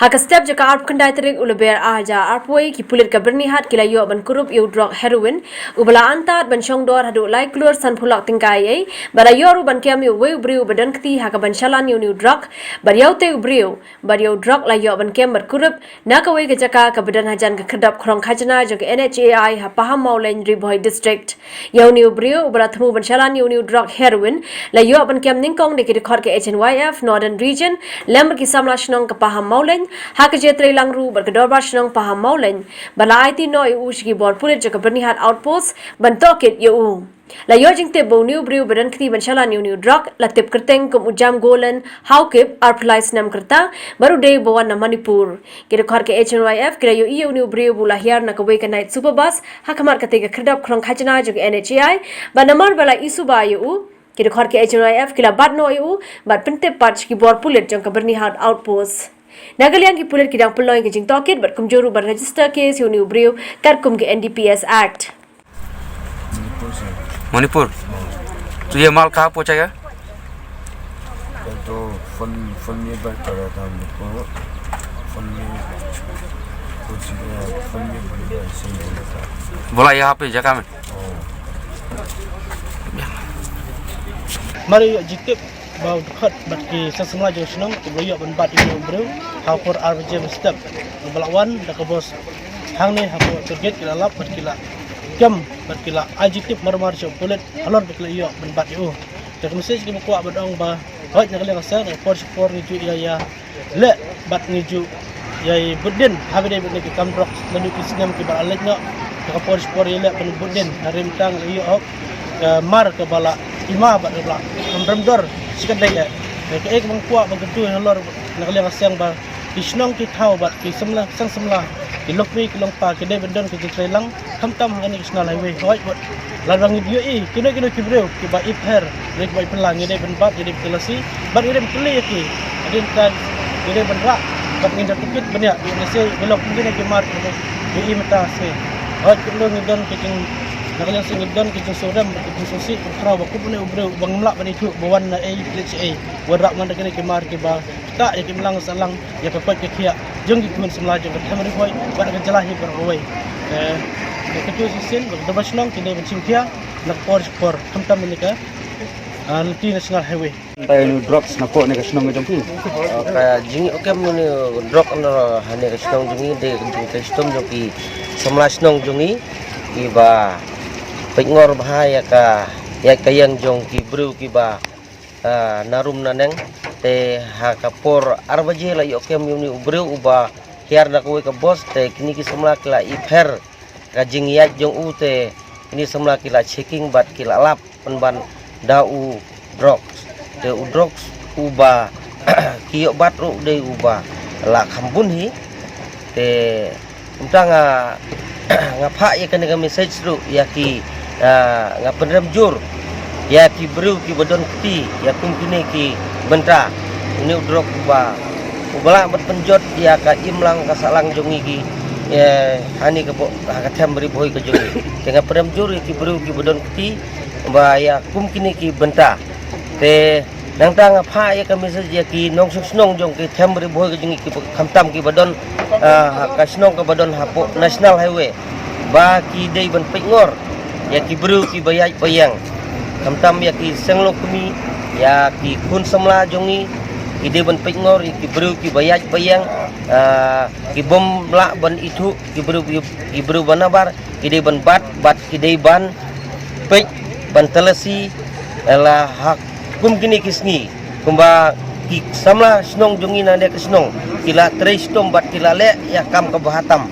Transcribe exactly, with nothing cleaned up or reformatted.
Ha ka step jong ka arphew khyndai tarik u Lber ar hajar arphew wei, ki pulit ka Byrnihat ki la ïoh ban kurup ïa u drok heroin uba la antad ban shongdor haduh lai klur sanphew lak tyngka ei, bad la ïoh ruh ban kem ïa uwei u briew uba don kti ha kaban shalan ïa une u drok, bad ïa utei u briew bad ïa u drok la ïoh ban kem bad kurup na kawei ka jaka kaba don hajan ka khyrdop khrong khajna jong ka N H A I ha Pahammawlein, Ri Bhoi District. Ïa une u briew uba la thmu ban shalan ïa une u drok heroin la ïoh ban kem nyngkong da ki dkhot ka H N Y F Northern Region lem bad ki samla shnong ka Pahammawlein ha ka jingtreilang ruh bad ka Dorbar Shnong Pahammawlein, bad la aiti noh ïa u sha ki bor pulit jong ka Byrnihat Outpost ban tohkit ïa u. La ïoh jingtip ba une u briew ba don kti ban shalan ïa une u drok la tip kyrteng kum u Jamgolen Haokip, arphew lai snem ka rta, bad u dei uba wan na Manipur. Ki dkhot ka H N Y F ki la ïohi ïa une u briew ba u la hiar na kawei ka night super bus ha khmat katei ka khyrdop khrong khajna jong ka N H A I, bad namar ba la i suba ïa u, ki dkhot ka H N Y F ki la bat noh ïa u bad pyntip pat sha ki bor pulit jong ka Byrnihat Outpost. Na ka liang ki pulit ki dang pynlong ïa ka jingtohkit bad kumjuh ruh ban register case ïa une u briew katkum ka N D P S Act. मणिपुर। तो ये माल कहाँ पहुँचाएगा? तो फल फल में बात कर रहा था हम लोग को। फल में कुछ फल में बोलेगा, ऐसे ही बोला था। बोला यहाँ पे जगह में। और Mari ïoh jingtip ba u dkhot bad ki seng samla jong shnong ki ba ïoh ban bat ïa u briew ha por ar baje mynstep. Ba la wan da ka bos hangne ha por target ki la lap bad ki la kem bad ki la ai jingtip mar mar sha u pulit halor ba ki la ïoh ban bat ïa u. Te ka message ki ba kwah ban ong ba hoi na ka liang ka seng na ka por sha por ngi ju ïa ïa leh bad ngi ju ïa i bud din ha ba dei bad ngi ki kam drok naduh ki snem ki ba la leit noh. Ka por spor ïa leh ban bud din na rim tang la ïoh hok ka mar ka ba la ima bad ka ba la kam rem dor shi ka dei eh. Ka ek bang kwah bang kyntu halor na ka liang ka seng ba ki shnong ki thaw bad ki samla sang samla ki lok mi ki long pa ki dei ban don ka jingtrei lang. Khamtam ha kane ka National Highway hoi bad lada ngi ïohi kino kino ki briew kiba i pher ne kiba i pynlang ngi dei ban bat ngi dei ban tylasi bad ngi dei ban kylli ïa ki. Hadien kata ngi dei ban rah bad ngi da tukit ban ïa ngi sei ngi long kumne ki mar ki i mynta sei. Hoi kumno ngi don ki jing na ka liang sei ngi don ki jingsngewrem bad ki jingsngewsih ki khraw ba kumne u briew ba ngim lah ban ithuh ba wan na ei leit sha ei. Wan rah man da kine ki mar kiba ktah ïa ki imlang sahlang ïa ka koit ka khiah jong ki khun samla jong ka them Ri Bhoi bad ka jylla hi baroh kawei. Te ka tu shisien bad ka Dorbar Shnong ki dei ban shim khia na ka por shi por khamtam ïa ka lynti National Highway. Tang ïa une u drugs na poh ne ka shnong ka jong phi? Ka jingïoh kem une u drok na ha ne ka shnong jong ngi de ka jingkestom jong ki samla shnong jong ngi kiba peit ngor bha ïa ka ïa ka ïeng jong ki briew kiba na rum na neng. Te ha ka por ar baje la ïoh kem ïa une u briew uba hiar na kawei ka bos te kine ki samla ki la i pher ka jingïaid jong u te kine samla ki la checking bad ki la lap pynban da u drugs. Te u drugs uba ki ïoh bat ruh dei uba la kham bun hi. Te kumta nga nga phah ïa kane ka message ruh ïa ki nga pynrem jur ïa ki briew kiba don kti ïa kum kine ki bynta. Une u drok uba uba lah ban pynjot ïa ka imlang ka sahlang jong ngi ki ha ne ka ha ka them Ri Bhoi ka jong ngi. Te nga pynrem jur ïa ki briew kiba don kti ba ïa kum kine ki bynta. Te nangta nga phah ïa ka message ïa ki nongshong shnong jong ki them Ri Bhoi ka jong ngi ki khamtam kiba don ha ka shnong kaba don hapoh National Highway ba ki dei ban peit ngor ïa ki briew kiba ïaid ba ïeng. Khamtam ïa ki seng lok kmie ïa ki khun samla jong ngi ki dei ban peit ngor ïa ki briew kiba ïaid ba ïeng. Ki bym lah ban ithuh ki briew ki briew ba nabar ki dei ban bat bad ki dei ban peit ban tylasi la ha kum kine ki sngi kumba ki samla shnong jong ngi na ne ka shnong ki la trei shitom bad ki la leh ïa kam kaba ha tam.